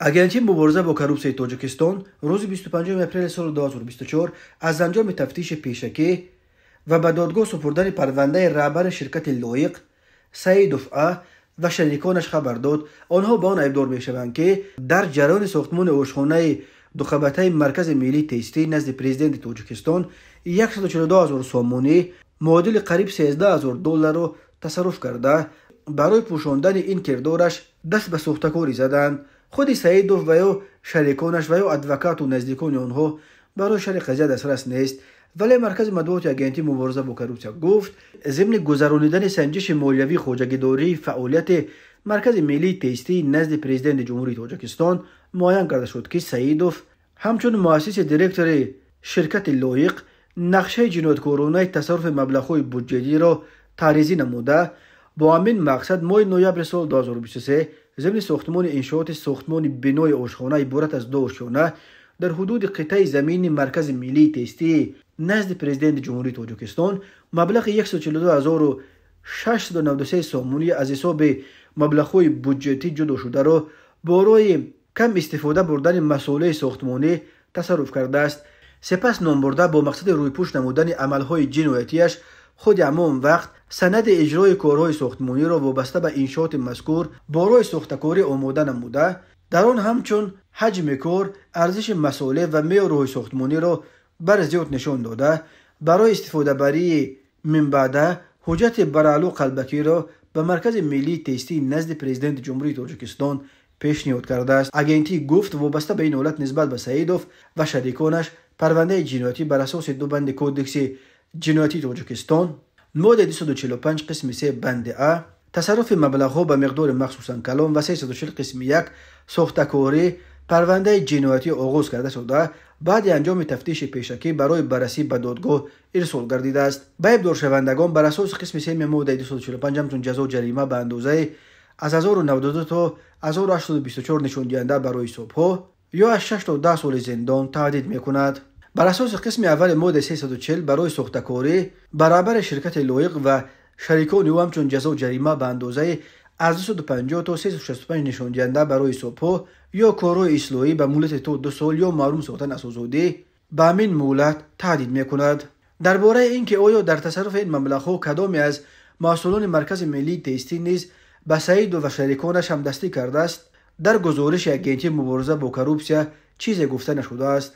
Агентии мубориза бо коррупсияи Тоҷикистон рӯзи 25 апрели соли 2024 аз анҷоми тафтиши пешакӣ ва ба додгоҳ супурдани парвандаи раҳбари ширкати «Лоиқ» Саидов А ва шариконаш хабар дод. Онҳо ба он айбдор мешаванд, ки дар ҷараёни сохтмони ошхонаи дуқабатаи Маркази миллии тестӣ назди Президенти Тоҷикистон 142 ҳазор сомонӣ, муодили қариб 13 ҳазор долларро тасарруф карда, барои пӯшондани ин кирдораш даст ба сохтакорӣ заданд. Худи Саидов ва ё шариконаш ва ё адвокату наздикони онҳо барои шарҳи қазия дастрас нест. Вале маркази матбуоти Агентии мубориза бо коррупсия гуфт, зимни гузаронидани санҷиши молиявии хоҷагидории фаъолияти Маркази миллии тестии назди Президенти Ҷумҳурии Тоҷикистон муайян карда шуд, ки Саидов ҳамчун муассиси директори ширкати «Лоиқ» нақшаи ҷинояткоронаи тасарруфи маблағҳои буҷетиро таъризӣ намуда, бо ҳамин мақсад моҳи ноябри соли 2023 зимни сохтмони иншооти сохтмони бинои ошхона иборат аз ду ошёна дар ҳудуди қитъаи замини Маркази миллии тестии назди Президенти Ҷумҳурии Тоҷикистон маблағи 142 693 сомонӣ аз ҳисоби маблағҳои буҷетӣ ҷудошударо барои кам истифода бурдани масолеҳи сохтмонӣ тасарруф кардааст. Сипас номбурда бо мақсади рӯйпӯш намудани амалҳои ҷиноятияш худи ҳамон вақт санади иҷрои корҳои сохтмониро вобаста ба иншооти мазкур бо роҳи сохтакорӣ омода намуда, дар он ҳамчун ҳаҷми кор, арзиши масолеҳ ва меъёрҳои сохтмониро бар зиёд нишон дода, барои истифодабарии минбаъда ҳуҷҷати бараълу қалбакиро ба Маркази миллии тестии назди Президенти Ҷумҳурии Тоҷикистон пешниҳод кардааст. Агентӣ гуфт, вобаста ба ин ҳолат нисбат ба Саидов ва шариконаш парвандаи ҷиноятӣ бар асоси ду банди Кодекси ҷиноятии Тоҷикистон, моддаи 245 қисми 3 банди а, тасарруфи маблағҳо ба миқдори махсусан калон, ва 340 қисми 1, сохтакорӣ, парвандаи ҷиноятӣ оғоз карда шуда, баъди анҷоми тафтиши пешакӣ барои баррасӣ ба додгоҳ ирсол гардидааст. Ба айбдоршавандагон бар асоси қисми семи моддаи 245 ҳамчун ҷазо ҷарима ба андозаи аз 1092 то 1824 нишондиҳанда барои ҳисобҳо ё аз 6 то 10 соли зиндон таҳдид мекунад. Бар асоси қисми аввали моддаи 340 барои сохтакорӣ ба раҳбари ширкати «Лоиқ» ва шарикони ӯ ҳамчун ҷазо ҷарима ба андозаи аз 250 то 365 нишондиҳанда барои ҳисобҳо ё корҳои ислоҳӣ ба муҳлати то 2 сол ё маҳрум сохтан аз озодӣ ба ҳамин муҳлат таҳдид мекунад. Дар бораи ин ки оё дар тасарруфи ин маблағҳо кадоме аз масъулони Маркази миллии тестӣ низ ба Саидов ва шариконаш ҳамдастӣ кардааст, дар гузориши Агентии мубориза бо коррупсия чизе гуфта нашудааст.